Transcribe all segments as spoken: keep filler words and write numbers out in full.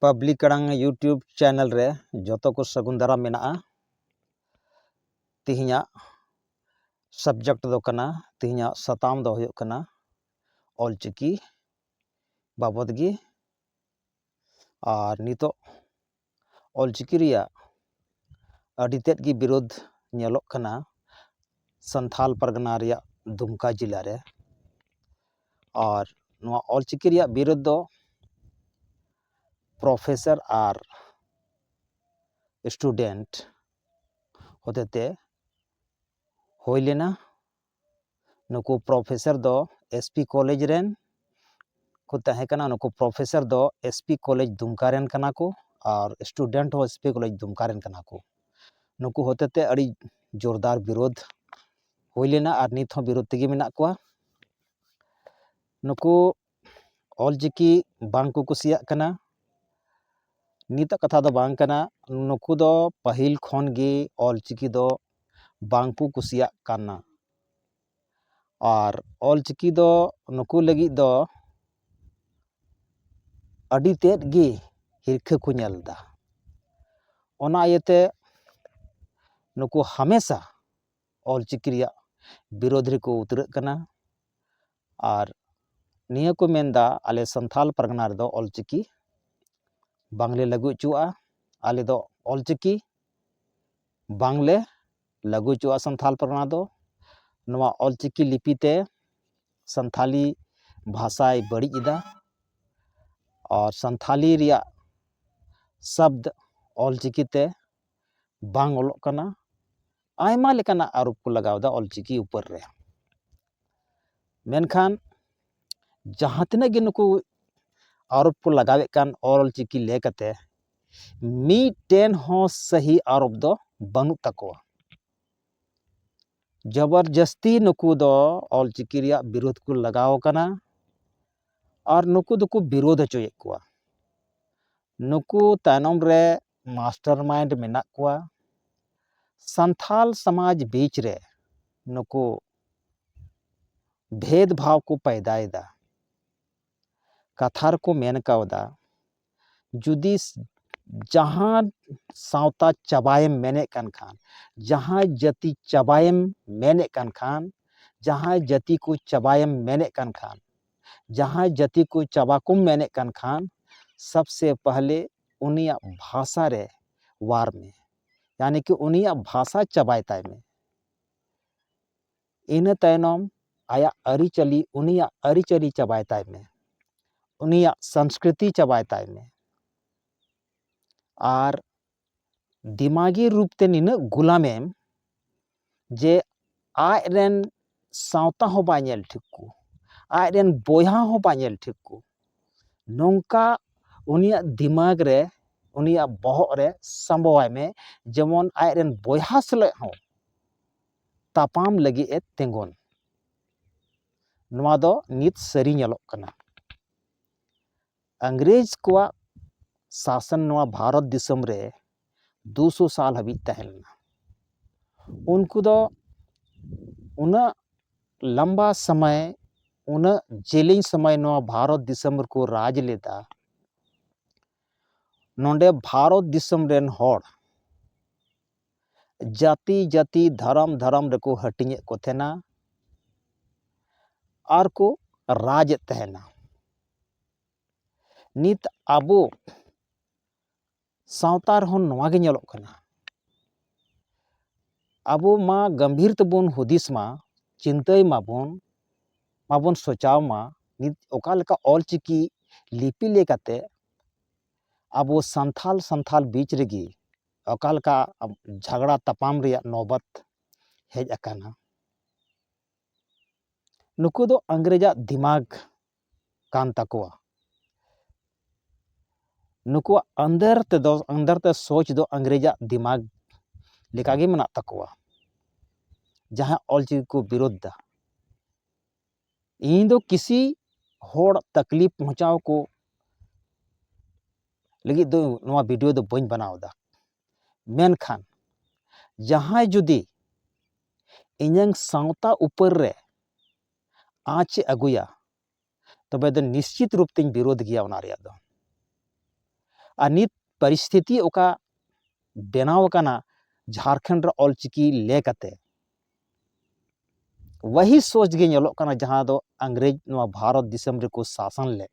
Public Arirang YouTube channel ᱨᱮ ᱡᱚᱛᱚ ᱠᱚ ᱥᱟᱹᱜᱩᱱ ᱫᱟᱨᱟᱢ ᱢᱮᱱᱟᱜᱼᱟ᱾ ᱛᱮᱦᱮᱧᱟᱜ subject ᱫᱚ ᱠᱟᱱᱟ, ᱛᱮᱦᱮᱧᱟᱜ ᱥᱟᱛᱟᱢ ᱫᱚ ᱦᱩᱭᱩᱜ ᱠᱟᱱᱟ ᱚᱞᱪᱤᱠᱤ ᱵᱟᱵᱚᱫ ᱜᱮ᱾ ᱟᱨ ᱱᱤᱛᱚᱜ ᱚᱞᱪᱤᱠᱤ ᱨᱮᱭᱟᱜ ᱟᱹᱰᱤ ᱛᱮᱫ ᱜᱮ ᱵᱤᱨᱳᱫᱷ ᱧᱮᱞᱚᱜ ᱠᱟᱱᱟ ᱥᱟᱱᱛᱷᱟᱞ ᱯᱟᱨᱜᱟᱱᱟ ᱨᱮᱭᱟᱜ ᱫᱩᱢᱠᱟ ᱡᱮᱞᱟ ᱨᱮ᱾ ᱟᱨ ᱱᱚᱣᱟ ᱚᱞᱪᱤᱠᱤ ᱨᱮᱭᱟᱜ ᱵᱤᱨᱳᱫᱷ ᱫᱚ professor ᱟᱨ student ᱦᱚᱛᱮᱛᱮ ᱦᱩᱭ ᱞᱮᱱᱟ᱾ ᱱᱩᱠᱩ professor ᱫᱚ S P college ᱨᱮᱱ ᱠᱚ ᱛᱟᱦᱮᱸ ᱠᱟᱱᱟ᱾ ᱱᱩᱠᱩ professor ᱫᱚ S P college ᱫᱩᱢᱠᱟ ᱨᱮᱱ ᱠᱟᱱᱟ ᱠᱚ ᱟᱨ student ᱦᱚᱸ S P college ᱫᱩᱢᱠᱟ ᱨᱮᱱ ᱠᱟᱱᱟ ᱠᱚ᱾ ᱱᱩᱠᱩ ᱦᱚᱛᱮᱛᱮ ᱟᱹᱰᱤ ᱡᱳᱨᱫᱟᱨ ᱵᱤᱨᱳᱫᱷ ᱦᱩᱭ ᱞᱮᱱᱟ ᱟᱨ ᱱᱤᱛ ᱦᱚᱸ ᱵᱤᱨᱳᱫᱷ ᱛᱮᱜᱮ ᱢᱮᱱᱟᱜ ᱠᱚᱣᱟ᱾ ᱱᱩᱠᱩ ᱚᱞᱪᱤᱠᱤ ᱵᱟᱝ ᱠᱚ ᱠᱩᱥᱤᱭᱟᱜ ᱠᱟᱱᱟ᱾ ᱱᱤᱛᱟᱜ ᱠᱟᱛᱷᱟ ᱫᱚ ᱵᱟᱝ ᱠᱟᱱᱟ, ᱱᱩᱠᱩ ᱫᱚ ᱯᱟᱹᱦᱤᱞ ᱠᱷᱚᱱ ᱜᱮ ᱚᱞᱪᱤᱠᱤ ᱫᱚ ᱵᱟᱝ ᱠᱚ ᱠᱩᱥᱤᱭᱟᱜ ᱠᱟᱱᱟ᱾ ᱟᱨ ᱚᱞᱪᱤᱠᱤ ᱫᱚ ᱱᱩᱠᱩ ᱞᱟᱹᱜᱤᱫ ᱫᱚ ᱟᱹᱰᱤ ᱛᱮᱫ ᱜᱮ ᱦᱤᱨᱠᱷᱟᱹ ᱠᱚ ᱧᱮᱞ ᱮᱫᱟ᱾ ᱚᱱᱟ ᱤᱭᱟᱹᱛᱮ ᱱᱩᱠᱩ ᱦᱟᱢᱮᱥᱟ ᱚᱞᱪᱤᱠᱤ ᱨᱮᱭᱟᱜ ᱵᱤᱨᱳᱫᱷ ᱨᱮᱠᱚ ᱩᱛᱨᱟᱹᱜ ᱠᱟᱱᱟ᱾ ᱟᱨ ᱱᱤᱭᱟᱹ ᱠᱚ ᱢᱮᱱᱫᱟ, ᱟᱞᱮ ᱥᱟᱱᱛᱷᱟᱞ ᱯᱟᱨᱜᱟᱱᱟ ᱨᱮᱫᱚ ᱚᱞᱪᱤᱠᱤ ᱵᱟᱝᱞᱮ ᱞᱟᱹᱜᱩ ᱦᱚᱪᱚᱣᱟᱜᱼᱟ᱾ ᱟᱞᱮ ᱫᱚ ᱚᱞᱪᱤᱠᱤ ᱵᱟᱝᱞᱮ ᱞᱟᱹᱜᱩ ᱦᱚᱪᱚᱣᱟᱜᱼᱟ ᱥᱟᱱᱛᱷᱟᱞ ᱯᱟᱨᱜᱟᱱᱟ ᱫᱚ᱾ ᱱᱚᱣᱟ ᱚᱞᱪᱤᱠᱤ ᱞᱤᱯᱤ ᱛᱮ ᱥᱟᱱᱛᱷᱟᱞᱤ ᱵᱷᱟᱥᱟᱭ ᱵᱟᱹᱲᱤᱡ ᱮᱫᱟ᱾ ᱟᱨ ᱥᱟᱱᱛᱷᱟᱞᱤ ᱨᱮᱭᱟᱜ ᱥᱟᱵᱫ ᱚᱞᱪᱤᱠᱤ ᱛᱮ ᱵᱟᱝ ᱚᱞᱚᱜ ᱠᱟᱱᱟ᱾ ᱟᱭᱢᱟ ᱞᱮᱠᱟᱱᱟᱜ ᱟᱨᱳᱯ ᱠᱚ ᱞᱟᱜᱟᱣ ᱮᱫᱟ ᱚᱞᱪᱤᱠᱤ ᱩᱯᱚᱨ ᱨᱮ᱾ ᱢᱮᱱᱠᱷᱟᱱ ᱡᱟᱦᱟᱸ ᱛᱤᱱᱟᱹᱜ ᱜᱮ ᱱᱩᱠᱩ ᱟᱨᱳᱯ ᱠᱚ ᱞᱟᱜᱟᱣᱮᱫ ᱠᱟᱱ ᱚᱞᱪᱤᱠᱤ ᱞᱮ ᱠᱟᱛᱮ, ᱢᱤᱫᱴᱮᱱ ᱦᱚᱸ ᱥᱟᱹᱦᱤ ᱟᱨᱳᱯ ᱫᱚ ᱵᱟᱹᱱᱩᱜ ᱛᱟᱠᱚᱣᱟ᱾ ᱡᱚᱵᱚᱨᱡᱟᱹᱥᱛᱤ ᱱᱩᱠᱩ ᱫᱚ ᱚᱞᱪᱤᱠᱤ ᱨᱮᱭᱟᱜ ᱵᱤᱨᱳᱫᱷ ᱠᱚ ᱞᱟᱜᱟᱣ ᱟᱠᱟᱱᱟ ᱟᱨ ᱱᱩᱠᱩ ᱫᱚᱠᱚ ᱵᱤᱨᱳᱫᱷ ᱦᱚᱪᱚᱭᱮᱫ ᱠᱚᱣᱟ᱾ ᱱᱩᱠᱩ ᱛᱟᱭᱱᱚᱢ ᱨᱮ mastermind ᱢᱮᱱᱟᱜ ᱠᱚᱣᱟ᱾ ᱥᱟᱱᱛᱷᱟᱞ ᱥᱚᱢᱟᱡᱽ ᱵᱤᱪ ᱨᱮ ᱱᱩᱠᱩ ᱵᱷᱮᱫᱽ ᱵᱷᱟᱣ ᱠᱚ ᱯᱟᱭᱫᱟᱭᱮᱫᱟ᱾ ᱠᱟᱛᱷᱟ ᱨᱮᱠᱚ ᱢᱮᱱ ᱠᱟᱣᱫᱟ, ᱡᱩᱫᱤ ᱡᱟᱦᱟᱸ ᱥᱟᱶᱛᱟ ᱪᱟᱵᱟᱭᱮᱢ ᱢᱮᱱᱮᱫ ᱠᱟᱱ ᱠᱷᱟᱱ, ᱡᱟᱦᱟᱸ ᱡᱟᱹᱛᱤ ᱪᱟᱵᱟᱭᱮᱢ ᱢᱮᱱᱮᱫ ᱠᱟᱱ ᱠᱷᱟᱱ, ᱡᱟᱦᱟᱸ ᱡᱟᱹᱛᱤ ᱠᱚ ᱪᱟᱵᱟᱭᱮᱢ ᱢᱮᱱᱮᱫ ᱠᱟᱱ ᱠᱷᱟᱱ, ᱡᱟᱦᱟᱸᱭ ᱡᱟᱹᱛᱤ ᱠᱚ ᱪᱟᱵᱟ ᱠᱚᱢ ᱢᱮᱱᱮᱫ ᱠᱟᱱ ᱠᱷᱟᱱ, ᱥᱚᱵᱥᱮ ᱯᱟᱦᱞᱮ ᱩᱱᱤᱭᱟᱜ ᱵᱷᱟᱥᱟ ᱨᱮ ᱣᱟᱨ ᱢᱮ, ᱭᱟᱱᱤ ᱠᱤ ᱩᱱᱤᱭᱟᱜ ᱵᱷᱟᱥᱟ ᱪᱟᱵᱟᱭ ᱛᱟᱭ ᱢᱮ᱾ ᱤᱱᱟᱹ ᱛᱟᱭᱱᱚᱢ ᱟᱭᱟᱜ ᱟᱹᱨᱤᱪᱟᱹᱞᱤ, ᱩᱱᱤᱭᱟᱜ ᱟᱹᱨᱤᱪᱟᱹᱞᱤ ᱪᱟᱵᱟᱭ ᱛᱟᱭ ᱢᱮ, ᱩᱱᱤᱭᱟᱜ ᱥᱚᱝᱥᱠᱨᱤᱛᱤ ᱪᱟᱵᱟᱭ ᱛᱟᱭ ᱢᱮ᱾ ᱟᱨ ᱫᱤᱢᱟᱜᱤ ᱨᱩᱯ ᱛᱮ ᱱᱤᱱᱟᱹᱜ ᱜᱩᱞᱟᱢᱮᱢ ᱡᱮ ᱟᱡ ᱨᱮᱱ ᱥᱟᱶᱛᱟ ᱦᱚᱸ ᱵᱟᱭ ᱧᱮᱞ ᱴᱷᱤᱠ ᱠᱚ, ᱟᱡ ᱨᱮᱱ ᱵᱚᱭᱦᱟ ᱦᱚᱸ ᱵᱟᱭ ᱧᱮᱞ ᱴᱷᱤᱠ ᱠᱚ᱾ ᱱᱚᱝᱠᱟ ᱩᱱᱤᱭᱟᱜ ᱫᱤᱢᱟᱜᱽ ᱨᱮ, ᱩᱱᱤᱭᱟᱜ ᱵᱚᱦᱚᱜ ᱨᱮ ᱥᱟᱢᱵᱟᱣᱟᱭ ᱢᱮ, ᱡᱮᱢᱚᱱ ᱟᱡ ᱨᱮᱱ ᱵᱚᱭᱦᱟ ᱥᱟᱞᱟᱜ ᱦᱚᱸ ᱛᱟᱯᱟᱢ ᱞᱟᱹᱜᱤᱫ ᱮ ᱛᱤᱸᱜᱩᱱ᱾ ᱱᱚᱣᱟ ᱫᱚ ᱱᱤᱛ ᱥᱟᱹᱨᱤ ᱧᱮᱞᱚᱜ ᱠᱟᱱᱟ᱾ ᱤᱝᱨᱮᱡᱽ ᱠᱚᱣᱟᱜ ᱥᱟᱥᱚᱱ ᱱᱚᱣᱟ ᱵᱷᱟᱨᱚᱛ ᱫᱤᱥᱚᱢ ᱨᱮ ᱫᱩᱥᱚ ᱥᱟᱞ ᱦᱟᱹᱵᱤᱡ ᱛᱟᱦᱮᱸ ᱞᱮᱱᱟ᱾ ᱩᱱᱠᱩ ᱫᱚ ᱩᱱᱟᱹᱜ ᱞᱟᱢᱵᱟ ᱥᱚᱢᱚᱭ, ᱩᱱᱟᱹᱜ ᱡᱮᱞᱮᱧ ᱥᱚᱢᱚᱭ ᱱᱚᱣᱟ ᱵᱷᱟᱨᱚᱛ ᱫᱤᱥᱚᱢ ᱨᱮᱠᱚ ᱨᱟᱡᱽ ᱞᱮᱫᱟ᱾ ᱱᱚᱰᱮ ᱵᱷᱟᱨᱚᱛ ᱫᱤᱥᱚᱢ ᱨᱮᱱ ᱦᱚᱲ ᱡᱟᱹᱛᱤ ᱡᱟᱹᱛᱤ, ᱫᱷᱚᱨᱚᱢ ᱫᱷᱚᱨᱚᱢ ᱨᱮᱠᱚ ᱦᱟᱹᱴᱤᱧᱮᱫ ᱠᱚ ᱛᱟᱦᱮᱱᱟ ᱟᱨ ᱠᱚ ᱨᱟᱡᱽ ᱮᱫ ᱛᱟᱦᱮᱱᱟ᱾ ᱱᱤᱛ ᱟᱵᱚ ᱥᱟᱶᱛᱟ ᱨᱮᱦᱚᱸ ᱱᱚᱣᱟ ᱜᱮ ᱧᱮᱞᱚᱜ ᱠᱟᱱᱟ᱾ ᱟᱵᱚ ᱢᱟ ᱜᱟᱢᱵᱷᱤᱨ ᱛᱮᱵᱚᱱ ᱦᱩᱫᱤᱥ ᱢᱟ, ᱪᱤᱱᱛᱟᱹᱭ ᱢᱟᱵᱚᱱ, ᱢᱟᱵᱚᱱ ᱥᱚᱪᱟᱣ ᱢᱟ, ᱱᱤᱛ ᱚᱠᱟ ᱞᱮᱠᱟ ᱚᱞᱪᱤᱠᱤ ᱞᱤᱯᱤ ᱞᱮᱠᱟᱛᱮ ᱟᱵᱚ ᱥᱟᱱᱛᱷᱟᱞ ᱥᱟᱱᱛᱷᱟᱞ ᱵᱤᱪ ᱨᱮᱜᱮ ᱚᱠᱟ ᱞᱮᱠᱟ ᱡᱷᱟᱜᱽᱲᱟ ᱛᱟᱯᱟᱢ ᱨᱮᱭᱟᱜ ᱱᱚᱵᱚᱛ ᱦᱮᱡ ᱟᱠᱟᱱᱟ᱾ ᱱᱩᱠᱩ ᱫᱚ ᱤᱝᱨᱮᱡᱟᱜ ᱫᱤᱢᱟᱜᱽ ᱠᱟᱱ ᱛᱟᱠᱚᱣᱟ᱾ ᱱᱩᱠᱩᱣᱟᱜ ᱟᱱᱫᱟᱨ ᱛᱮᱫᱚ, ᱟᱱᱫᱟᱨ ᱛᱮ ᱥᱳᱪ ᱫᱚ ᱤᱝᱨᱮᱡᱟᱜ ᱫᱤᱢᱟᱜᱽ ᱞᱮᱠᱟᱜᱮ ᱢᱮᱱᱟᱜ ᱛᱟᱠᱚᱣᱟ, ᱡᱟᱦᱟᱸ ᱚᱞᱪᱤᱠᱤ ᱠᱚ ᱵᱤᱨᱳᱫᱷ ᱫᱟ᱾ ᱤᱧ ᱫᱚ ᱠᱤᱥᱤ ᱦᱚᱲ ᱛᱟᱠᱞᱤᱯ ᱯᱚᱦᱪᱟᱣ ᱠᱚ ᱞᱟᱹᱜᱤᱫ ᱫᱚ ᱱᱚᱣᱟ ᱵᱷᱤᱰᱤᱭᱳ ᱫᱚ ᱵᱟᱹᱧ ᱵᱮᱱᱟᱣ ᱮᱫᱟ, ᱢᱮᱱᱠᱷᱟᱱ ᱡᱟᱦᱟᱸᱭ ᱡᱩᱫᱤ ᱤᱧᱟᱹᱝ ᱥᱟᱶᱛᱟ ᱩᱯᱟᱹᱨ ᱨᱮ ᱟᱸᱪ ᱮ ᱟᱹᱜᱩᱭᱟ, ᱛᱚᱵᱮ ᱫᱚ ᱱᱤᱥᱪᱤᱛ ᱨᱩᱯ ᱛᱤᱧ ᱵᱤᱨᱳᱫᱷ ᱜᱮᱭᱟ ᱚᱱᱟ ᱨᱮᱭᱟᱜ ᱫᱚ᱾ ᱟᱨ ᱱᱤᱛ ᱯᱚᱨᱤᱥᱛᱷᱤᱛᱤ ᱚᱠᱟ ᱵᱮᱱᱟᱣ ᱟᱠᱟᱱᱟ ᱡᱷᱟᱲᱠᱷᱚᱸᱰ ᱨᱮ ᱚᱞᱪᱤᱠᱤ ᱞᱮ ᱠᱟᱛᱮ, ᱣᱟᱦᱤ ᱥᱳᱪ ᱜᱮ ᱧᱮᱞᱚᱜ ᱠᱟᱱᱟ ᱡᱟᱦᱟᱸ ᱫᱚ ᱤᱝᱨᱮᱡᱽ ᱱᱚᱣᱟ ᱵᱷᱟᱨᱚᱛ ᱫᱤᱥᱚᱢ ᱨᱮᱠᱚ ᱥᱟᱥᱚᱱ ᱞᱮᱫ᱾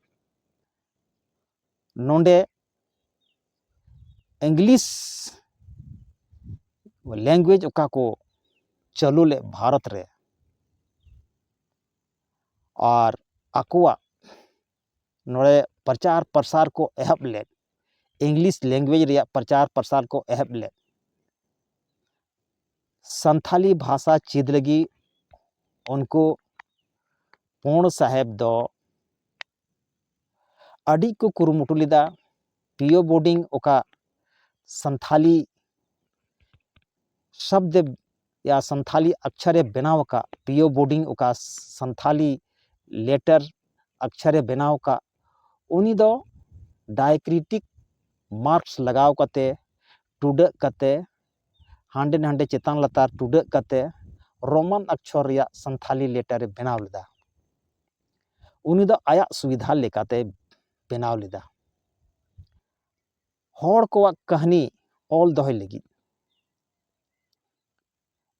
ᱱᱚᱰᱮ ᱤᱝᱞᱤᱥ ᱞᱮᱝᱜᱩᱭᱮᱡᱽ ᱚᱠᱟ ᱠᱚ ᱪᱟᱹᱞᱩ ᱞᱮᱫ ᱵᱷᱟᱨᱚᱛ ᱨᱮ, ᱟᱨ ᱟᱠᱚᱣᱟᱜ ᱱᱚᱰᱮ ᱯᱨᱚᱪᱟᱨ ᱯᱨᱚᱥᱟᱨ ᱠᱚ ᱮᱦᱚᱵ ᱞᱮᱫ, ᱤᱝᱞᱤᱥ ᱞᱮᱝᱜᱩᱭᱮᱡᱽ ᱨᱮᱭᱟᱜ ᱯᱨᱚᱪᱟᱨ ᱯᱨᱚᱥᱟᱨ ᱠᱚ ᱮᱦᱚᱵ ᱞᱮᱫ, ᱥᱟᱱᱛᱷᱟᱞᱤ ᱵᱷᱟᱥᱟ ᱪᱮᱫ ᱞᱟᱹᱜᱤᱫ ᱩᱱᱠᱩ ᱯᱩᱬ ᱥᱟᱦᱮᱵᱽ ᱫᱚ ᱟᱹᱰᱤ ᱠᱚ ᱠᱩᱨᱩᱢᱩᱴᱩ ᱞᱮᱫᱟ᱾ ᱯᱤ ᱳ ᱵᱳᱨᱰᱤᱝ ᱚᱠᱟ ᱥᱟᱱᱛᱷᱟᱞᱤ ᱥᱚᱵᱫᱮ ᱭᱟ ᱥᱟᱱᱛᱷᱟᱞᱤ ᱟᱠᱪᱷᱟᱨᱮ ᱵᱮᱱᱟᱣ ᱟᱠᱟᱫ, ᱯᱤ ᱳ ᱵᱳᱨᱰᱤᱝ ᱚᱠᱟ ᱥᱟᱱᱛᱷᱟᱞᱤ ᱞᱮᱴᱟᱨ ᱟᱠᱪᱷᱟᱨᱮ ᱵᱮᱱᱟᱣ ᱟᱠᱟᱫ, ᱩᱱᱤ ᱫᱚ ᱰᱟᱭᱠᱨᱤᱴᱤᱠ ᱢᱟᱨᱠᱥ ᱞᱟᱜᱟᱣ ᱠᱟᱛᱮ, ᱴᱩᱰᱟᱹᱜ ᱠᱟᱛᱮ, ᱦᱟᱸᱰᱮ ᱱᱟᱸᱰᱮ ᱪᱮᱛᱟᱱ ᱞᱟᱛᱟᱨ ᱴᱩᱰᱟᱹᱜ ᱠᱟᱛᱮ ᱨᱳᱢᱟᱱ ᱟᱠᱪᱷᱚᱨ ᱨᱮᱭᱟᱜ ᱥᱟᱱᱛᱷᱟᱞᱤ ᱞᱮᱴᱟᱨᱮ ᱵᱮᱱᱟᱣ ᱞᱮᱫᱟ᱾ ᱩᱱᱤ ᱫᱚ ᱟᱭᱟᱜ ᱥᱩᱵᱤᱫᱷᱟ ᱞᱮᱠᱟᱛᱮ ᱵᱮᱱᱟᱣ ᱞᱮᱫᱟ᱾ ᱦᱚᱲ ᱠᱚᱣᱟᱜ ᱠᱟᱹᱦᱱᱤ ᱚᱞ ᱫᱚᱦᱚᱭ ᱞᱟᱹᱜᱤᱫ᱾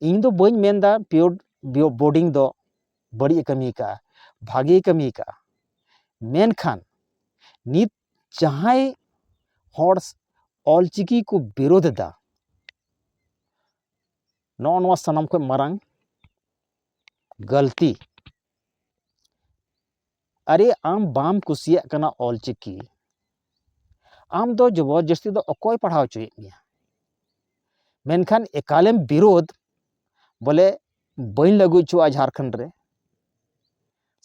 ᱤᱧ ᱫᱚ ᱵᱟᱹᱧ ᱢᱮᱱᱫᱟ ᱯᱤ ᱳ ᱵᱳᱨᱰᱤᱝ ᱫᱚ ᱵᱟᱹᱲᱤᱡ ᱮ ᱠᱟᱹᱢᱤ ᱟᱠᱟᱫᱼᱟ, ᱵᱷᱟᱜᱮᱭ ᱠᱟᱹᱢᱤ ᱟᱠᱟᱫᱼᱟ᱾ ᱢᱮᱱᱠᱷᱟᱱ ᱱᱤᱛ ᱡᱟᱦᱟᱸᱭ ᱦᱚᱲ ᱚᱞᱪᱤᱠᱤ ᱠᱚ ᱵᱤᱨᱳᱫ ᱮᱫᱟ, ᱱᱚᱜᱼᱚ ᱱᱚᱣᱟ ᱥᱟᱱᱟᱢ ᱠᱷᱚᱱ ᱢᱟᱨᱟᱝ ᱜᱟᱹᱞᱛᱤ᱾ ᱟᱨᱮ, ᱟᱢ ᱵᱟᱢ ᱠᱩᱥᱤᱭᱟᱜ ᱠᱟᱱᱟ ᱚᱞᱪᱤᱠᱤ, ᱟᱢ ᱫᱚ ᱡᱚᱵᱚᱨ ᱡᱟᱹᱥᱛᱤ ᱫᱚ ᱚᱠᱚᱭ ᱯᱟᱲᱦᱟᱣ ᱦᱚᱪᱚᱭᱮᱫ ᱢᱮᱭᱟ? ᱢᱮᱱᱠᱷᱟᱱ ᱮᱠᱟᱞᱮᱢ ᱵᱤᱨᱳᱫ, ᱵᱚᱞᱮ ᱵᱟᱹᱧ ᱞᱟᱹᱜᱩ ᱦᱚᱪᱚᱣᱟᱜᱼᱟ ᱡᱷᱟᱲᱠᱷᱚᱸᱰ ᱨᱮ,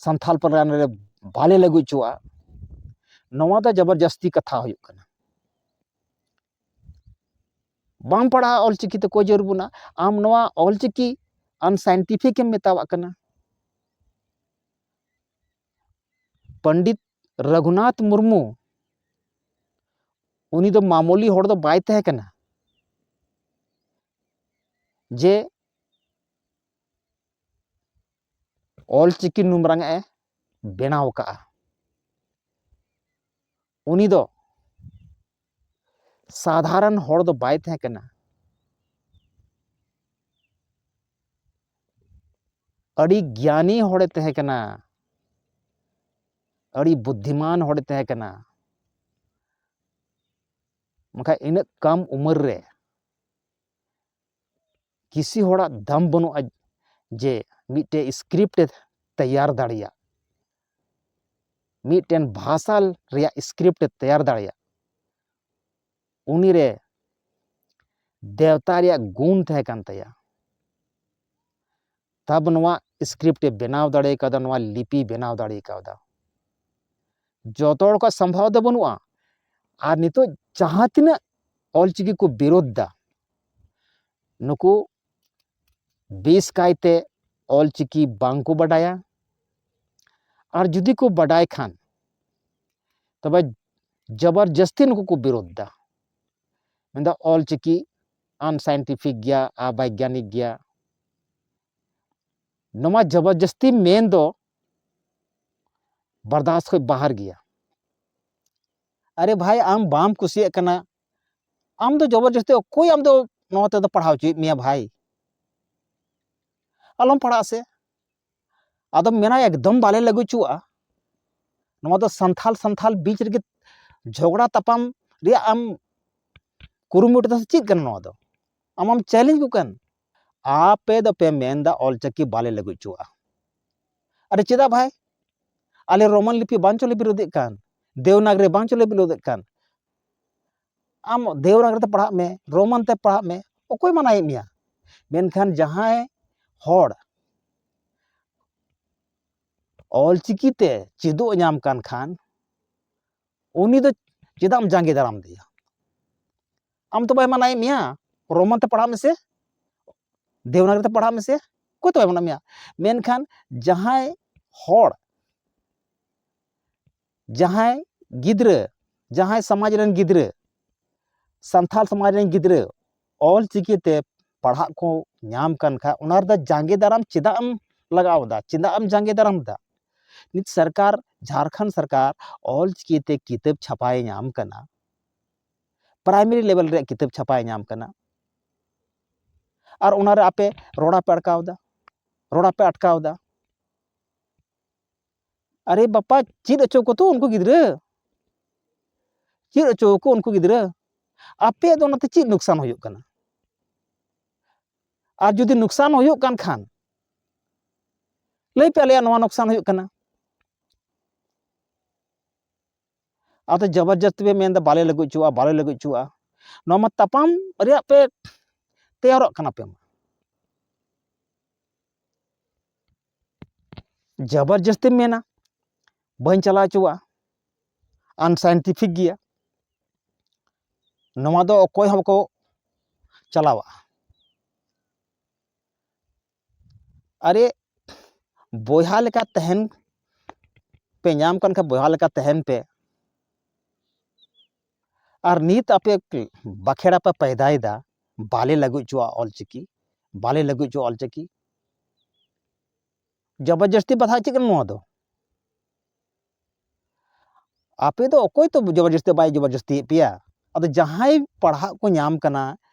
ᱥᱟᱱᱛᱷᱟᱞ ᱯᱟᱨᱜᱟᱱᱟ ᱨᱮ ᱵᱟᱞᱮ ᱞᱟᱹᱜᱩ ᱦᱚᱪᱚᱣᱟᱜᱼᱟ, ᱱᱚᱣᱟ ᱫᱚ ᱡᱚᱵᱚᱨ ᱡᱟᱹᱥᱛᱤ ᱠᱟᱛᱷᱟ ᱦᱩᱭᱩᱜ ᱠᱟᱱᱟ᱾ ᱵᱟᱢ ᱯᱟᱲᱦᱟᱜᱼᱟ ᱚᱞᱪᱤᱠᱤ ᱛᱮ, ᱠᱚ ᱡᱟᱹᱨᱩᱲ ᱵᱚᱱᱟ᱾ ᱟᱢ ᱱᱚᱣᱟ ᱚᱞᱪᱤᱠᱤ ᱟᱱᱥᱟᱭᱮᱱᱴᱤᱯᱷᱤᱠ ᱮᱢ ᱢᱮᱛᱟᱣᱟᱜ ᱠᱟᱱᱟ᱾ ᱯᱚᱱᱰᱤᱛ ᱨᱚᱜᱷᱩᱱᱟᱛᱷ ᱢᱩᱨᱢᱩ, ᱩᱱᱤ ᱫᱚ ᱢᱟᱢᱩᱞᱤ ᱦᱚᱲ ᱫᱚ ᱵᱟᱭ ᱛᱟᱦᱮᱸ ᱠᱟᱱᱟ ᱡᱮ ᱚᱞᱪᱤᱠᱤ ᱱᱩᱱ ᱢᱟᱨᱟᱝ ᱮ ᱵᱮᱱᱟᱣ ᱟᱠᱟᱫᱼᱟ᱾ ᱩᱱᱤ ᱫᱚ ᱥᱟᱫᱷᱟᱨᱚᱱ ᱦᱚᱲ ᱫᱚ ᱵᱟᱭ ᱛᱟᱦᱮᱸ ᱠᱟᱱᱟ᱾ ᱟᱹᱰᱤ ᱜᱮᱭᱟᱱᱤ ᱦᱚᱲᱮ ᱛᱟᱦᱮᱸ ᱠᱟᱱᱟ, ᱟᱹᱰᱤ ᱵᱩᱫᱽᱫᱷᱤᱢᱟᱱ ᱦᱚᱲᱮ ᱛᱟᱦᱮᱸ ᱠᱟᱱᱟ᱾ ᱢᱮᱱᱠᱷᱟᱱ ᱤᱱᱟᱹᱜ ᱠᱚᱢ ᱩᱢᱮᱨ ᱨᱮ ᱠᱤᱥᱤ ᱦᱚᱲᱟᱜ ᱫᱟᱢ ᱵᱟᱹᱱᱩᱜᱼᱟ ᱡᱮ ᱢᱤᱫᱴᱮᱡ ᱥᱠᱨᱤᱯᱴ ᱮ ᱛᱮᱭᱟᱨ ᱫᱟᱲᱮᱭᱟᱜ, ᱢᱤᱫᱴᱮᱱ ᱵᱷᱟᱥᱟ ᱨᱮᱭᱟᱜ ᱥᱠᱨᱤᱯᱴ ᱮ ᱛᱮᱭᱟᱨ ᱫᱟᱲᱮᱭᱟᱜ᱾ ᱩᱱᱤ ᱨᱮ ᱫᱮᱣᱛᱟ ᱨᱮᱭᱟᱜ ᱜᱩᱱ ᱛᱟᱦᱮᱸ ᱠᱟᱱ ᱛᱟᱭᱟ᱾ ᱛᱟᱵ ᱱᱚᱣᱟ ᱥᱠᱨᱤᱯᱴ ᱮ ᱵᱮᱱᱟᱣ ᱫᱟᱲᱮ ᱠᱟᱣᱫᱟ, ᱱᱚᱣᱟ ᱞᱤᱯᱤ ᱵᱮᱱᱟᱣ ᱫᱟᱲᱮ ᱠᱟᱣᱫᱟ᱾ ᱡᱚᱛᱚ ᱦᱚᱲ ᱠᱚᱣᱟᱜ ᱥᱚᱢᱵᱷᱟᱵ ᱫᱚ ᱵᱟᱹᱱᱩᱜᱼᱟ᱾ ᱟᱨ ᱱᱤᱛᱚᱜ ᱡᱟᱦᱟᱸ ᱛᱤᱱᱟᱹᱜ ᱚᱞᱪᱤᱠᱤ ᱠᱚ ᱵᱤᱨᱳᱫᱷ ᱫᱟ, ᱱᱩᱠᱩ ᱵᱮᱥ ᱠᱟᱭᱛᱮ ᱚᱞᱪᱤᱠᱤ ᱵᱟᱝ ᱠᱚ ᱵᱟᱰᱟᱭᱟ᱾ ᱟᱨ ᱡᱩᱫᱤ ᱠᱚ ᱵᱟᱰᱟᱭ ᱠᱷᱟᱱ, ᱛᱚᱵᱮ ᱡᱚᱵᱚᱨ ᱡᱟᱹᱥᱛᱤ ᱱᱩᱠᱩ ᱠᱚ ᱵᱤᱨᱳᱫᱷ ᱫᱟ᱾ ᱢᱮᱱᱫᱟ ᱚᱞᱪᱤᱠᱤ ᱟᱱᱥᱟᱭᱮᱱᱴᱤᱯᱷᱤᱠ ᱜᱮᱭᱟ, ᱟᱵᱟᱭᱜᱟᱱᱤᱠ ᱜᱮᱭᱟ᱾ ᱱᱚᱣᱟ ᱡᱚᱵᱚᱨ ᱡᱟᱹᱥᱛᱤ ᱢᱮᱱ ᱫᱚ ᱵᱟᱨᱫᱟᱥᱛ ᱠᱷᱚᱱ ᱵᱟᱦᱟᱨ ᱜᱮᱭᱟ᱾ ᱟᱨᱮ ᱵᱷᱟᱭ, ᱟᱢ ᱵᱟᱢ ᱠᱩᱥᱤᱭᱟᱜ ᱠᱟᱱᱟ, ᱟᱢ ᱫᱚ ᱡᱚᱵᱚᱨ ᱡᱟᱹᱥᱛᱤ ᱚᱠᱚᱭ ᱟᱢ ᱫᱚ ᱱᱚᱣᱟ ᱛᱮᱫᱚ ᱯᱟᱲᱦᱟᱣ ᱦᱚᱪᱚᱭᱮᱫ ᱢᱮᱭᱟ ᱵᱷᱟᱭ? ᱟᱞᱚᱢ ᱯᱟᱲᱦᱟᱜ ᱥᱮ᱾ ᱟᱫᱚᱢ ᱢᱮᱱᱟ ᱮᱠᱫᱚᱢ ᱵᱟᱞᱮ ᱞᱟᱹᱜᱩ ᱦᱚᱪᱚᱣᱟᱜᱼᱟ᱾ ᱱᱚᱣᱟ ᱫᱚ ᱥᱟᱱᱛᱷᱟᱞ ᱥᱟᱱᱛᱷᱟᱞ ᱵᱤᱪ ᱨᱮᱜᱮ ᱡᱷᱚᱜᱽᱲᱟ ᱛᱟᱯᱟᱢ ᱨᱮᱭᱟᱜ ᱟᱢ ᱠᱩᱨᱩᱢᱩᱴᱩ ᱫᱟ ᱥᱮ ᱪᱮᱫ ᱠᱟᱱᱟ ᱱᱚᱣᱟ ᱫᱚ? ᱟᱢ ᱟᱢ ᱪᱮᱞᱮᱧᱡᱽ ᱠᱚ ᱠᱟᱱ᱾ ᱟᱯᱮ ᱫᱚᱯᱮ ᱢᱮᱱᱫᱟ ᱚᱞᱪᱤᱠᱤ ᱵᱟᱞᱮ ᱞᱟᱹᱜᱩ ᱦᱚᱪᱚᱣᱟᱜᱼᱟ᱾ ᱟᱨᱮ ᱪᱮᱫᱟᱜ ᱵᱷᱟᱭ? ᱟᱞᱮ ᱨᱳᱢᱟᱱ ᱞᱤᱯᱤ ᱵᱟᱝ ᱪᱚᱞᱮ ᱵᱤᱨᱳᱫᱮᱫ ᱠᱟᱱ, ᱫᱮᱣᱱᱟᱜᱽᱨᱤ ᱵᱟᱝ ᱪᱚᱞᱮ ᱵᱤᱨᱳᱫᱮᱫ ᱠᱟᱱ᱾ ᱟᱢ ᱫᱮᱣᱱᱟᱜᱽᱨᱤ ᱛᱮ ᱯᱟᱲᱦᱟᱜ ᱢᱮ, ᱨᱳᱢᱟᱱ ᱛᱮ ᱯᱟᱲᱦᱟᱜ ᱢᱮ, ᱚᱠᱚᱭ ᱢᱟᱱᱟᱭᱮᱫ ᱢᱮᱭᱟ? ᱢᱮᱱᱠᱷᱟᱱ ᱡᱟᱦᱟᱸᱭ ᱦᱚᱲ ᱚᱞᱪᱤᱠᱤ ᱛᱮ ᱪᱮᱫᱚᱜ ᱧᱟᱢ ᱠᱟᱱ ᱠᱷᱟᱱ, ᱩᱱᱤ ᱫᱚ ᱪᱮᱫᱟᱜ ᱮᱢ ᱡᱟᱸᱜᱮ ᱫᱟᱨᱟᱢ ᱫᱮᱭᱟ? ᱟᱢ ᱛᱚ ᱵᱟᱭ ᱢᱟᱱᱟᱭᱮᱫ ᱢᱮᱭᱟ, ᱨᱳᱢᱟᱱ ᱛᱮ ᱯᱟᱲᱦᱟᱜ ᱢᱮᱥᱮ, ᱫᱮᱣᱱᱟᱜᱽᱨᱤ ᱛᱮ ᱯᱟᱲᱦᱟᱜ ᱢᱮᱥᱮ, ᱚᱠᱚᱭ ᱛᱚ ᱵᱟᱭ ᱢᱟᱱᱟ ᱢᱮᱭᱟ᱾ ᱢᱮᱱᱠᱷᱟᱱ ᱡᱟᱦᱟᱸᱭ ᱦᱚᱲ, ᱡᱟᱦᱟᱸᱭ ᱜᱤᱫᱽᱨᱟᱹ, ᱡᱟᱦᱟᱸᱭ ᱥᱚᱢᱟᱡᱽ ᱨᱮᱱ ᱜᱤᱫᱽᱨᱟᱹ, ᱥᱟᱱᱛᱟᱲ ᱥᱚᱢᱟᱡᱽ ᱨᱮᱱ ᱜᱤᱫᱽᱨᱟᱹ ᱚᱞ ᱪᱤᱠᱤ ᱛᱮ ᱯᱟᱲᱦᱟᱜ ᱠᱚ ᱧᱟᱢ ᱠᱟᱱ ᱠᱷᱟᱱ, ᱚᱱᱟ ᱨᱮᱫᱚ ᱡᱟᱸᱜᱮ ᱫᱟᱨᱟᱢ ᱪᱮᱫᱟᱜ ᱮᱢ ᱞᱟᱜᱟᱣ ᱮᱫᱟ? ᱪᱮᱫᱟᱜ ᱮᱢ ᱡᱟᱸᱜᱮ ᱫᱟᱨᱟᱢ ᱮᱫᱟ? ᱱᱤᱛ ᱥᱚᱨᱠᱟᱨ, ᱡᱷᱟᱲᱠᱷᱚᱸᱰ ᱥᱚᱨᱠᱟᱨ ᱚᱞ ᱪᱤᱠᱤ ᱛᱮ ᱠᱤᱛᱟᱹᱵ ᱪᱷᱟᱯᱟᱭ ᱧᱟᱢ ᱠᱟᱱᱟ, ᱯᱨᱟᱭᱢᱟᱨᱤ ᱞᱮᱵᱮᱞ ᱨᱮᱭᱟᱜ ᱠᱤᱛᱟᱹᱵ ᱪᱷᱟᱯᱟᱭ ᱧᱟᱢ ᱠᱟᱱᱟ᱾ ᱟᱨ ᱚᱱᱟᱨᱮ ᱟᱯᱮ ᱨᱚᱲᱟ ᱯᱮ ᱟᱴᱠᱟᱣ ᱫᱟ, ᱨᱚᱲᱟ ᱯᱮ ᱟᱴᱠᱟᱣ ᱫᱟ᱾ ᱟᱨᱮ ᱵᱟᱯᱟ, ᱪᱮᱫ ᱦᱚᱪᱚ ᱠᱚ ᱛᱚ ᱩᱱᱠᱩ ᱜᱤᱫᱽᱨᱟᱹ, ᱪᱮᱫ ᱦᱚᱪᱚ ᱠᱚ ᱩᱱᱠᱩ ᱜᱤᱫᱽᱨᱟᱹ᱾ ᱟᱯᱮᱭᱟᱜ ᱫᱚ ᱚᱱᱟᱛᱮ ᱪᱮᱫ ᱱᱩᱠᱥᱟᱱ ᱦᱩᱭᱩᱜ ᱠᱟᱱᱟ? ᱟᱨ ᱡᱩᱫᱤ ᱱᱩᱠᱥᱟᱱ ᱦᱩᱭᱩᱜ ᱠᱟᱱ ᱠᱷᱟᱱ, ᱞᱟᱹᱭ ᱯᱮ, ᱟᱞᱮᱭᱟᱜ ᱱᱚᱣᱟ ᱱᱩᱠᱥᱟᱱ ᱦᱩᱭᱩᱜ ᱠᱟᱱᱟ᱾ ᱟᱫᱚ ᱡᱚᱵᱚᱨᱡᱚᱥᱛᱤ ᱯᱮ ᱢᱮᱱᱫᱟ, "ᱵᱟᱞᱮ ᱞᱟᱹᱜᱩ ᱦᱚᱪᱚᱣᱟᱜᱼᱟ, ᱵᱟᱞᱮ ᱞᱟᱹᱜᱩ ᱦᱚᱪᱚᱣᱟᱜᱼᱟ᱾" ᱱᱚᱣᱟ ᱢᱟ ᱛᱟᱯᱟᱢ ᱨᱮᱭᱟᱜ ᱯᱮ ᱛᱮᱭᱟᱨᱚᱜ ᱠᱟᱱᱟ ᱯᱮ ᱢᱟ᱾ ᱡᱚᱵᱚᱨᱡᱚᱥᱛᱤᱢ ᱢᱮᱱᱟ, "ᱵᱟᱹᱧ ᱪᱟᱞᱟᱣ ᱦᱚᱪᱚᱣᱟᱜᱼᱟ, ᱟᱱᱥᱟᱭᱮᱱᱴᱤᱯᱷᱤᱠ ᱜᱮᱭᱟ", ᱱᱚᱣᱟ ᱫᱚ ᱚᱠᱚᱭ ᱦᱚᱸ ᱵᱟᱠᱚ ᱪᱟᱞᱟᱣᱟᱜᱼᱟ᱾ ᱟᱨᱮ, ᱵᱚᱭᱦᱟ ᱞᱮᱠᱟ ᱛᱟᱦᱮᱱ ᱯᱮ ᱧᱟᱢ ᱠᱟᱱ ᱠᱷᱟᱱ, ᱵᱚᱭᱦᱟ ᱞᱮᱠᱟ ᱛᱟᱦᱮᱱ ᱯᱮ᱾ ᱟᱨ ᱱᱤᱛ ᱟᱯᱮ ᱵᱟᱠᱷᱮᱲᱟ ᱯᱮ ᱯᱟᱭᱫᱟᱭᱮᱫᱟ, "ᱵᱟᱞᱮ ᱞᱟᱹᱜᱩ ᱦᱚᱪᱚᱣᱟᱜᱼᱟ ᱚᱞᱪᱤᱠᱤ, ᱵᱟᱞᱮ ᱞᱟᱹᱜᱩ ᱦᱚᱪᱚᱣᱟᱜᱼᱟ ᱚᱞᱪᱤᱠᱤ᱾" ᱡᱚᱵᱚᱨᱡᱚᱥᱛᱤ ᱵᱟᱫᱷᱟ ᱪᱮᱫ ᱠᱟᱱᱟ ᱱᱚᱣᱟ ᱫᱚ? ᱟᱯᱮ ᱫᱚ ᱚᱠᱚᱭ ᱛᱚ ᱡᱚᱵᱚᱨᱡᱚᱥᱛᱤ ᱵᱟᱭ ᱡᱚᱵᱚᱨᱡᱚᱥᱛᱤᱭᱮᱫ ᱯᱮᱭᱟ? ᱟᱫᱚ ᱡᱟᱦᱟᱸᱭ ᱯᱟᱲᱦᱟᱜ ᱠᱚ ᱧᱟᱢ ᱠᱟᱱᱟ,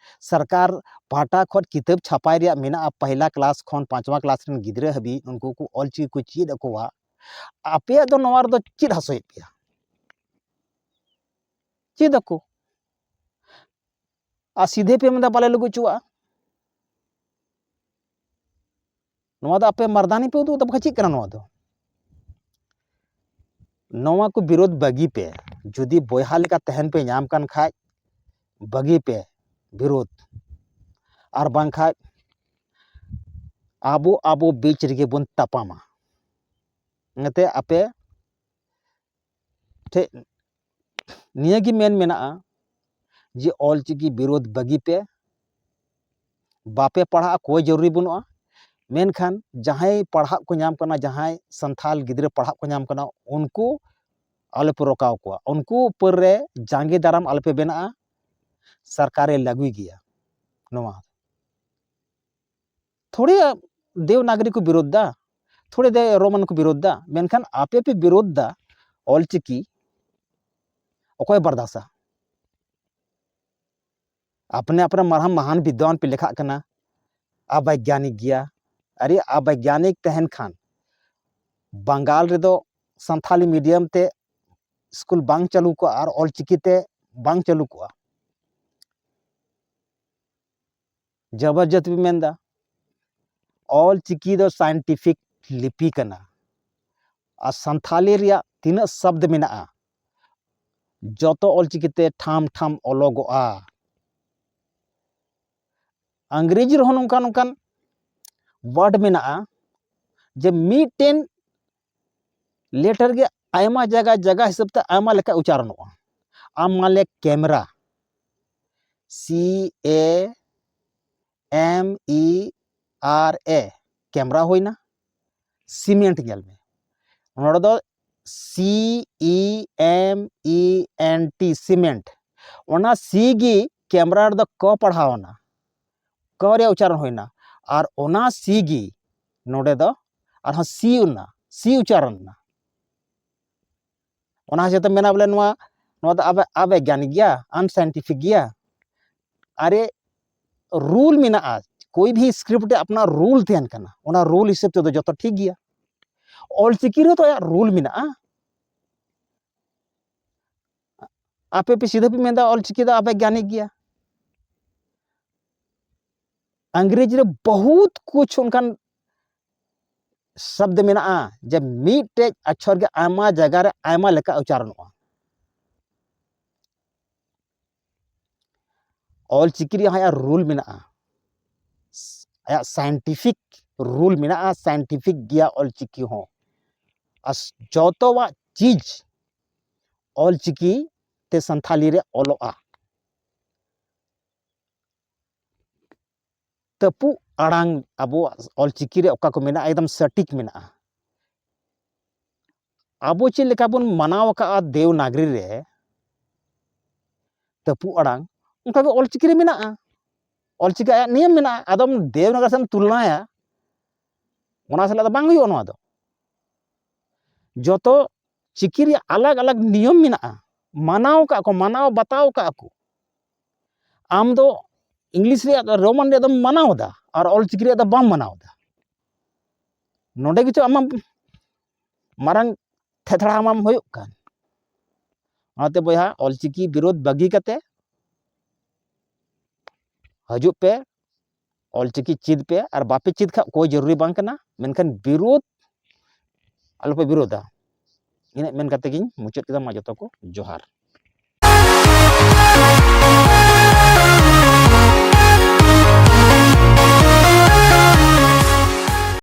ᱥᱚᱨᱠᱟᱨ ᱯᱟᱦᱴᱟ ᱠᱷᱚᱱ ᱠᱤᱛᱟᱹᱵ ᱪᱷᱟᱯᱟᱭ ᱨᱮᱭᱟᱜ ᱢᱮᱱᱟᱜᱼᱟ, ᱯᱟᱦᱞᱟ ᱠᱞᱟᱥ ᱠᱷᱚᱱ ᱯᱟᱸᱪᱣᱟ ᱠᱞᱟᱥ ᱨᱮᱱ ᱜᱤᱫᱽᱨᱟᱹ ᱦᱟᱹᱵᱤᱡ ᱩᱱᱠᱩ ᱠᱚ ᱚᱞᱪᱤᱠᱤ ᱠᱚ ᱪᱮᱫ ᱟᱠᱚᱣᱟ, ᱟᱯᱮᱭᱟᱜ ᱫᱚ ᱱᱚᱣᱟ ᱨᱮᱫᱚ ᱪᱮᱫ ᱦᱟᱥᱚᱭᱮᱫ ᱯᱮᱭᱟ? ᱪᱮᱫ ᱟᱠᱚ᱾ ᱟᱨ ᱥᱤᱫᱷᱟᱹ ᱯᱮ ᱢᱮᱱᱫᱟ, "ᱵᱟᱞᱮ ᱞᱟᱹᱜᱩ ᱦᱚᱪᱚᱣᱟᱜᱼᱟ᱾" ᱱᱚᱣᱟ ᱫᱚ ᱟᱯᱮ ᱢᱟᱨᱫᱟᱱᱤ ᱯᱮ ᱩᱫᱩᱜ ᱮᱫᱟ, ᱵᱟᱠᱷᱟᱱ ᱪᱮᱫ ᱠᱟᱱᱟ ᱱᱚᱣᱟ ᱫᱚ? ᱱᱚᱣᱟ ᱠᱚ ᱵᱤᱨᱳᱫᱷ ᱵᱟᱹᱜᱤ ᱯᱮ᱾ ᱡᱩᱫᱤ ᱵᱚᱭᱦᱟ ᱞᱮᱠᱟ ᱛᱟᱦᱮᱱ ᱯᱮ ᱧᱟᱢ ᱠᱟᱱ ᱠᱷᱟᱡ, ᱵᱟᱹᱜᱤ ᱯᱮ ᱵᱤᱨᱳᱫᱷ, ᱟᱨ ᱵᱟᱝᱠᱷᱟᱡ ᱟᱵᱚ ᱟᱵᱚ ᱵᱤᱪ ᱨᱮᱜᱮ ᱵᱚᱱ ᱛᱟᱯᱟᱢᱟ᱾ ᱚᱱᱟᱛᱮ ᱟᱯᱮ ᱴᱷᱮᱡ ᱱᱤᱭᱟᱹ ᱜᱮ ᱢᱮᱱ ᱢᱮᱱᱟᱜᱼᱟ ᱡᱮ ᱚᱞᱪᱤᱠᱤ ᱵᱤᱨᱳᱫᱷ ᱵᱟᱹᱜᱤ ᱯᱮ, ᱵᱟᱯᱮ ᱯᱟᱲᱦᱟᱜᱼᱟ, ᱠᱳᱭ ᱡᱚᱨᱩᱨᱤ ᱵᱟᱹᱱᱩᱜᱼᱟ᱾ ᱢᱮᱱᱠᱷᱟᱱ ᱡᱟᱦᱟᱸᱭ ᱯᱟᱲᱦᱟᱜ ᱠᱚ ᱧᱟᱢ ᱠᱟᱱᱟ, ᱡᱟᱦᱟᱸᱭ ᱥᱟᱱᱛᱷᱟᱞ ᱜᱤᱫᱽᱨᱟᱹ ᱯᱟᱲᱦᱟᱜ ᱠᱚ ᱧᱟᱢ ᱠᱟᱱᱟ, ᱩᱱᱠᱩ ᱟᱞᱚᱯᱮ ᱨᱚᱠᱟᱣ ᱠᱚᱣᱟ, ᱩᱱᱠᱩ ᱩᱯᱚᱨ ᱨᱮ ᱡᱟᱸᱜᱮ ᱫᱟᱨᱟᱢ ᱟᱞᱚᱯᱮ ᱵᱮᱱᱟᱜᱼᱟ᱾ ᱥᱚᱨᱠᱟᱨᱮ ᱞᱟᱹᱜᱩᱭ ᱜᱮᱭᱟ ᱱᱚᱣᱟ᱾ ᱛᱷᱚᱲᱮ ᱫᱮᱣᱱᱟᱜᱽᱨᱤ ᱠᱚ ᱵᱤᱨᱳᱫᱷ ᱫᱟ, ᱛᱷᱚᱲᱮ ᱫᱮ ᱨᱳᱢᱟᱱ ᱠᱚ ᱵᱤᱨᱳᱫᱷ ᱫᱟ, ᱢᱮᱱᱠᱷᱟᱱ ᱟᱯᱮ ᱯᱮ ᱵᱤᱨᱳᱫᱷ ᱫᱟ ᱚᱞᱪᱤᱠᱤ᱾ ᱚᱠᱚᱭ ᱵᱟᱨᱫᱟᱥᱟ? ᱟᱯᱱᱮ ᱟᱯᱱᱮ ᱢᱟᱨᱦᱟᱢ ᱢᱟᱦᱟᱱ ᱵᱤᱫᱽᱣᱟᱱ ᱯᱮ ᱞᱮᱠᱷᱟᱜ ᱠᱟᱱᱟ, ᱚᱵᱳᱭᱜᱽᱭᱟᱱᱤᱠ ᱜᱮᱭᱟ᱾ ᱟᱨᱮ ᱚᱵᱳᱭᱜᱽᱭᱟᱱᱤᱠ ᱛᱟᱦᱮᱱ ᱠᱷᱟᱱ ᱵᱟᱝᱜᱟᱞ ᱨᱮᱫᱚ ᱥᱟᱱᱛᱷᱟᱞᱤ ᱢᱤᱰᱤᱭᱟᱢ ᱛᱮ ᱥᱠᱩᱞ ᱵᱟᱝ ᱪᱟᱹᱞᱩ ᱠᱚᱜᱼᱟ ᱟᱨ ᱚᱞᱪᱤᱠᱤ ᱛᱮ ᱵᱟᱝ ᱪᱟᱹᱞᱩ ᱠᱚᱜᱼᱟ᱾ ᱡᱟᱵᱟᱨ ᱡᱟᱹᱛ ᱵᱤᱱ ᱢᱮᱱᱫᱟ, ᱚᱞ ᱪᱤᱠᱤ ᱫᱚ ᱥᱟᱭᱮᱱᱴᱤᱯᱷᱤᱠ ᱞᱤᱯᱤ ᱠᱟᱱᱟ᱾ ᱟᱨ ᱥᱟᱱᱛᱷᱟᱞᱤ ᱨᱮᱭᱟᱜ ᱛᱤᱱᱟᱹᱜ ᱥᱚᱵᱫ ᱢᱮᱱᱟᱜᱼᱟ, ᱡᱚᱛᱚ ᱚᱞ ᱪᱤᱠᱤᱛᱮ ᱴᱷᱟᱢ ᱴᱷᱟᱢ ᱚᱞᱚᱜᱚᱜᱼᱟ᱾ ᱟᱝᱨᱮᱡᱤ ᱨᱮᱦᱚᱸ ᱱᱚᱝᱠᱟᱱ ᱱᱚᱝᱠᱟᱱ ᱣᱟᱨᱰ ᱢᱮᱱᱟᱜᱼᱟ, ᱡᱮ ᱢᱤᱫᱴᱮᱱ ᱞᱮᱴᱟᱨ ᱜᱮ ᱟᱭᱢᱟ ᱡᱟᱭᱜᱟ, ᱡᱟᱭᱜᱟ ᱦᱤᱥᱟᱹᱵ ᱛᱮ ᱟᱭᱢᱟ ᱞᱮᱠᱟ ᱩᱪᱟᱨᱚᱱᱚᱜᱼᱟ᱾ ᱟᱢ ᱢᱟᱱ ᱞᱮ camera, C A M E R A, camera ᱦᱩᱭᱱᱟ᱾ ᱥᱤᱢᱮᱱᱴ ᱧᱮᱞ ᱢᱮ, ᱱᱚᱰᱮ ᱫᱚ C E M E N T, cement. ᱚᱱᱟ ᱥᱤ ᱜᱮ ᱠᱮᱢᱨᱟ ᱨᱮᱫᱚ ᱠᱚ ᱯᱟᱲᱦᱟᱣᱱᱟ, ᱠᱚ ᱨᱮᱭᱟᱜ ᱩᱪᱟᱨᱚᱱ ᱦᱩᱭᱱᱟ᱾ ᱟᱨ ᱚᱱᱟ ᱥᱤ ᱜᱮ ᱱᱚᱰᱮ ᱫᱚ ᱟᱨᱦᱚᱸ ᱥᱤ ᱚᱱᱟ ᱥᱤ ᱩᱪᱟᱨᱚᱱ ᱮᱱᱟ᱾ ᱚᱱᱟ ᱦᱤᱥᱟᱹᱵ ᱛᱮ ᱢᱮᱱᱟ ᱵᱚᱞᱮ ᱱᱚᱣᱟ, ᱱᱚᱣᱟ ᱫᱚ ᱟᱵᱮ-, ᱚᱵᱳᱭᱜᱽᱭᱟᱱᱤᱠ ᱜᱮᱭᱟ, ᱟᱱᱥᱟᱭᱮᱱᱴᱤᱯᱷᱤᱠ ᱜᱮᱭᱟ᱾ ᱟᱨᱮ, ᱨᱩᱞ ᱢᱮᱱᱟᱜᱼᱟ, ᱠᱳᱭ ᱵᱷᱤ ᱥᱠᱨᱤᱯᱴ ᱨᱮ ᱟᱯᱱᱟᱨ ᱨᱩᱞ ᱛᱟᱦᱮᱱ ᱠᱟᱱᱟ, ᱚᱱᱟ ᱨᱩᱞ ᱦᱤᱥᱟᱹᱵ ᱛᱮᱫᱚ ᱡᱚᱛᱚ ᱴᱷᱤᱠ ᱜᱮᱭᱟ᱾ ᱚᱞᱪᱤᱠᱤ ᱨᱮᱦᱚᱸ ᱛᱚ ᱟᱭᱟᱜ ᱨᱩᱞ ᱢᱮᱱᱟᱜᱼᱟ᱾ ᱟᱯᱮ ᱯᱮ ᱥᱤᱫᱷᱟᱹ ᱯᱮ ᱢᱮᱱᱫᱟ ᱚᱞᱪᱤᱠᱤ ᱫᱚ ᱚᱵᱳᱭᱜᱽᱭᱟᱱᱤᱠ ᱜᱮᱭᱟ᱾ ᱟᱝᱨᱮᱡᱤ ᱨᱮ ᱵᱚᱦᱩᱛ ᱠᱩᱪ ᱚᱱᱠᱟᱱ ᱥᱚᱵᱫ ᱢᱮᱱᱟᱜᱼᱟ ᱡᱮ ᱢᱤᱫᱴᱮᱡ ᱟᱠᱷᱚᱨ ᱜᱮ ᱟᱭᱢᱟ ᱡᱟᱭᱜᱟ ᱨᱮ ᱟᱭᱢᱟ ᱞᱮᱠᱟ ᱩᱪᱟᱨᱚᱱᱚᱜᱼᱟ᱾ ᱚᱞᱪᱤᱠᱤ ᱨᱮᱭᱟᱜ ᱦᱚᱸ ᱟᱭᱟᱜ ᱨᱩᱞ ᱢᱮᱱᱟᱜᱼᱟ, ᱟᱭᱟᱜ ᱥᱟᱭᱮᱱᱴᱤᱯᱷᱤᱠ ᱨᱩᱞ ᱢᱮᱱᱟᱜᱼᱟ, ᱥᱟᱭᱮᱱᱴᱤᱯᱷᱤᱠ ᱜᱮᱭᱟ ᱚᱞᱪᱤᱠᱤ ᱦᱚᱸ᱾ ᱟᱨ ᱡᱚᱛᱚᱣᱟᱜ ᱪᱤᱡᱽ ᱚᱞᱪᱤᱠᱤ ᱛᱮ ᱥᱟᱱᱛᱷᱟᱞᱤ ᱨᱮ ᱚᱞᱚᱜᱼᱟ᱾ ᱛᱟᱹᱯᱩᱜ ᱟᱲᱟᱝ ᱟᱵᱚᱣᱟᱜ ᱚᱞᱪᱤᱠᱤ ᱨᱮ ᱚᱠᱟ ᱠᱚ ᱢᱮᱱᱟᱜᱼᱟ, ᱮᱠᱫᱚᱢ ᱥᱚᱴᱷᱤᱠ ᱢᱮᱱᱟᱜᱼᱟ᱾ ᱟᱵᱚ ᱪᱮᱫ ᱞᱮᱠᱟ ᱵᱚᱱ ᱢᱟᱱᱟᱣ ᱟᱠᱟᱫᱼᱟ ᱫᱮᱣᱱᱟᱜᱽᱨᱤ ᱨᱮ ᱛᱟᱹᱯᱩᱜ ᱟᱲᱟᱝ, ᱚᱱᱠᱟᱜᱮ ᱚᱞᱪᱤᱠᱤ ᱨᱮ ᱢᱮᱱᱟᱜᱼᱟ᱾ ᱚᱞᱪᱤᱠᱤ ᱟᱭᱟᱜ ᱱᱤᱭᱚᱢ ᱢᱮᱱᱟᱜᱼᱟ᱾ ᱟᱫᱚᱢ ᱫᱮᱣᱱᱟᱜᱽᱨᱤ ᱥᱮᱢ ᱛᱩᱞᱱᱟᱭᱟ, ᱚᱱᱟ ᱥᱟᱞᱟᱜ ᱫᱚ ᱵᱟᱝ ᱦᱩᱭᱩᱜᱼᱟ ᱱᱚᱣᱟ ᱫᱚ᱾ ᱡᱚᱛᱚ ᱪᱤᱠᱤ ᱨᱮᱭᱟᱜ ᱟᱞᱟᱜᱽ ᱟᱞᱟᱜᱽ ᱱᱤᱭᱚᱢ ᱢᱮᱱᱟᱜᱼᱟ, ᱢᱟᱱᱟᱣ ᱠᱟᱜᱼᱟ ᱠᱚ, ᱢᱟᱱᱟᱣ ᱵᱟᱛᱟᱣ ᱠᱟᱜᱼᱟ ᱠᱚ᱾ ᱟᱢ ᱫᱚ ᱤᱝᱞᱤᱥ ᱨᱮᱭᱟᱜ ᱫᱚ, ᱨᱳᱢᱟᱱ ᱨᱮᱭᱟᱜ ᱫᱚᱢ ᱢᱟᱱᱟᱣ ᱮᱫᱟ ᱟᱨ ᱚᱞᱪᱤᱠᱤ ᱨᱮᱭᱟᱜ ᱫᱚ ᱵᱟᱢ ᱢᱟᱱᱟᱣ ᱮᱫᱟ᱾ ᱱᱚᱰᱮ ᱜᱮᱪᱚ ᱟᱢᱟᱜ ᱢᱟᱨᱟᱝ ᱛᱷᱮᱛᱷᱲᱟ ᱟᱢᱟᱢ ᱦᱩᱭᱩᱜ ᱠᱟᱱ᱾ ᱚᱱᱟᱛᱮ ᱵᱚᱭᱦᱟ, ᱚᱞᱪᱤᱠᱤ ᱵᱤᱨᱳᱫᱷ ᱵᱟᱹᱜᱤ ᱠᱟᱛᱮ ᱦᱤᱡᱩᱜ ᱯᱮ, ᱚᱞᱪᱤᱠᱤ ᱪᱮᱫ ᱯᱮ᱾ ᱟᱨ ᱵᱟᱯᱮ ᱪᱮᱫ ᱠᱷᱟᱱ ᱠᱳᱭ ᱡᱚᱨᱩᱨᱤ ᱵᱟᱝ ᱠᱟᱱᱟ, ᱢᱮᱱᱠᱷᱟᱱ ᱵᱤᱨᱳᱫᱷ ᱟᱞᱚᱯᱮ ᱵᱤᱨᱳᱫᱷᱟ᱾ ᱤᱱᱟᱹᱜ ᱢᱮᱱ ᱠᱟᱛᱮ ᱜᱤᱧ ᱢᱩᱪᱟᱹᱫ ᱠᱮᱫᱟ᱾ ᱢᱟ ᱡᱚᱛᱚ ᱠᱚ ᱡᱚᱦᱟᱨ᱾